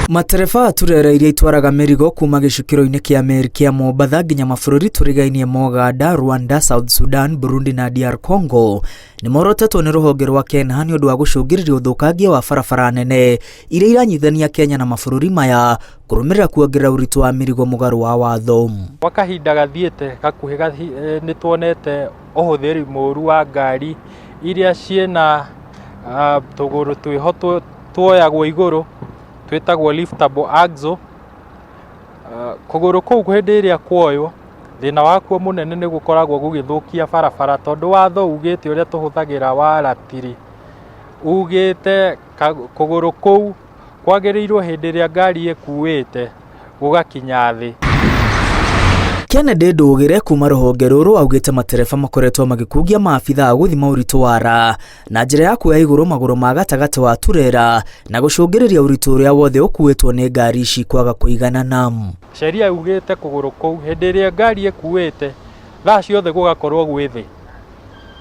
Matereba a turera iria itwaraga mĩrigo kuma gĩcukĩro-inĩ kĩa meri kĩa Mombatha nginya mabũrũri tũrigainie ma Uganda, Rwanda, South Sudan, Burundi na DR Congo nĩ morotetwo nĩ rũhonge rwa KENHA nĩ ũndũ wa gũcũngĩrĩria ũthũkangia wa barabara nene iria iranyitithania Kenya na mabũrũri maya kũrũmĩrĩra kuongerera ũritũ wa mĩrigo mũgarũ wa watho. Gwa kahinda gathiĩte gakuhĩ nĩ tuonete ũhũthĩri mũru wa ngari iria ciĩna tũgũrũ twĩho tuoyagwo igũrũ twĩtagwo liftable axle. Kũgũrũ kũu hĩndĩ ĩrĩa kuoywo thĩna wakuo mũnene nĩ gũkoragwo gũgĩthũkia barabara tondũ watho ugĩte ũrĩa tũhũthagĩra wa ratiri ugĩte kũgũrũ kũu kwagĩrĩirwo hĩndĩ ĩrĩa ngari ĩkuĩte gũgakinya thĩ. Kennedy Ndũgĩre kuma rũhonge rũrũ augĩte matereba makoretwo magĩkungia maabitha a gũthima ũritũ wa ra na njĩra ya kuoya igũrũ magũrũ ma gatagatĩ wa turera na gũcũngĩrĩria ũritũ ũrĩa wothe ũkuĩtwo nĩ ngari ici kwaga kũiganana. Sheria yugĩte kũgũrũ kũu hĩndĩ ĩrĩa ngari ĩkuĩte thaa ciothe gũgakorwo gwĩ thĩ,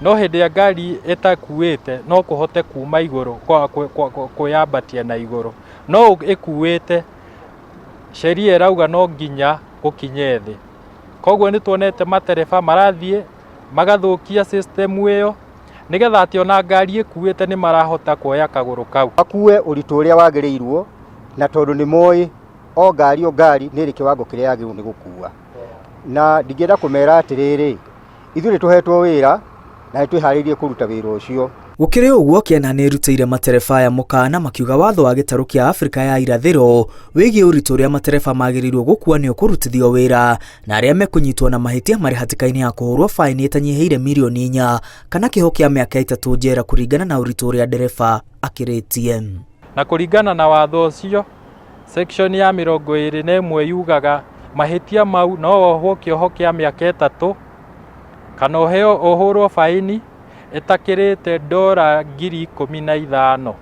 no hĩndĩ ĩrĩa ngari ĩtakuĩte no kũhote kuma igũrũ kwĩyambatia na igũrũ, no ĩkuĩte sheria ĩrauga no nginya gũkinye thĩ. Koguo nĩ tuonete matereba marathiĩ magathũkia system ĩyo nĩgetha atĩ ona ngari ĩkuĩte nĩ marahota kuoya kagũrũ kau. Makue ũritũ ũrĩa wagĩrĩirwo, na tondũ nĩ moĩ o ngari o ngari nĩ ĩrĩ kĩwango kĩrĩa yagĩrĩirwo nĩ gũkua. Na ndingĩenda kũmera atĩrĩrĩ, ithuĩ nĩ tũhetwo wĩra na nĩ twĩharĩirie kũruta wĩra ũcio. Gũkĩrĩ ũguo, KENHA nĩ ĩrutĩire matereba aya mũkana makiuga watho wa gĩtarũ kĩa Afrika ya irathĩro wĩgiĩ ũritũ ũrĩa matereba magĩrĩirwo gũkua nĩ ũkũrutithio wĩra na arĩa mekũnyitwo na mahĩtia marĩ hatĩka-inĩ ya kũhũrwo baĩni ĩtanyihĩire mirioni 4 kana kĩoho kĩa mĩaka 3 njera kũringana na ũritũ ũrĩa ndereba akĩrĩtie. Na kũringana na watho ũcio, section ya 21 yugaga mahĩtia mau no wohwo kĩoho kĩa mĩaka 3 kana ũheo ũhũrwo baĩni ĩtakĩrĩte ndora 15,000.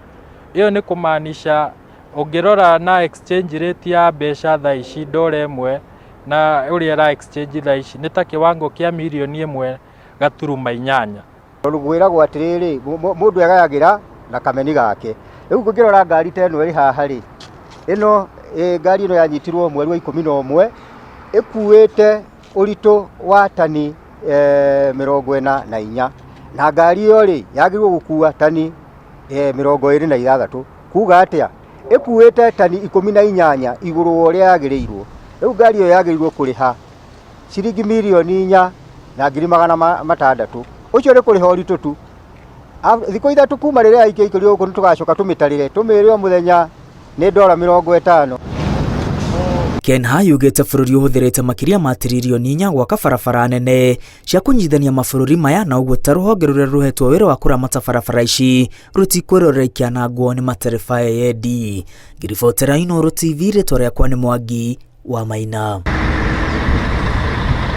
Ĩyo nĩ kũmaanisha ũngĩrora na exchange rate ya mbeca thaa ici ndora ĩmwe na ũrĩa ĩra exchange thaa ici nĩ ta kĩwango kĩa mirioni 1.8. Tondũ gwĩragwo atĩrĩrĩ, mũndũ egayagĩra na kameni gake. Rĩu ũngĩrora ngari ta ĩno ĩrĩ haha rĩ, ĩno ngari ĩno yanyitirwo mweri wa 11 ĩkuĩte ũritũ wa tani 44, na ngari ĩyo rĩ yagĩrĩirwo gũkua tani 26. Kuga atĩa? Ĩkuĩte tani 18 igũrũ wa ũrĩa yagĩrĩirwo. Rĩu ngari ĩyo yagĩrĩirwo kũrĩha ciringi mirioni 4 na ngiri magana 600. Ũcio nĩ kũrĩha ũritũ tu. Thikũ 3 kuma rĩrĩa yaikĩikirio gũkũ nĩ tũgacoka tũmĩtarĩre tũmĩre o mũthenya nĩ ndora 50. KENHA yugĩte bũrũri ũhũthĩrĩte makĩria ma tiririoni 4 gwaka barabara nene cia kũnyitithania mabũrũri maya, na ũguo ta rũhonge rũrĩa rũhetwo wĩra wa kũramata barabara ici rũtikwĩrorera ikĩanangwo nĩ matereba eyendi. Ngĩribotera Inooro TV, rĩtwa rĩakwa nĩ Mwangi wa Maina.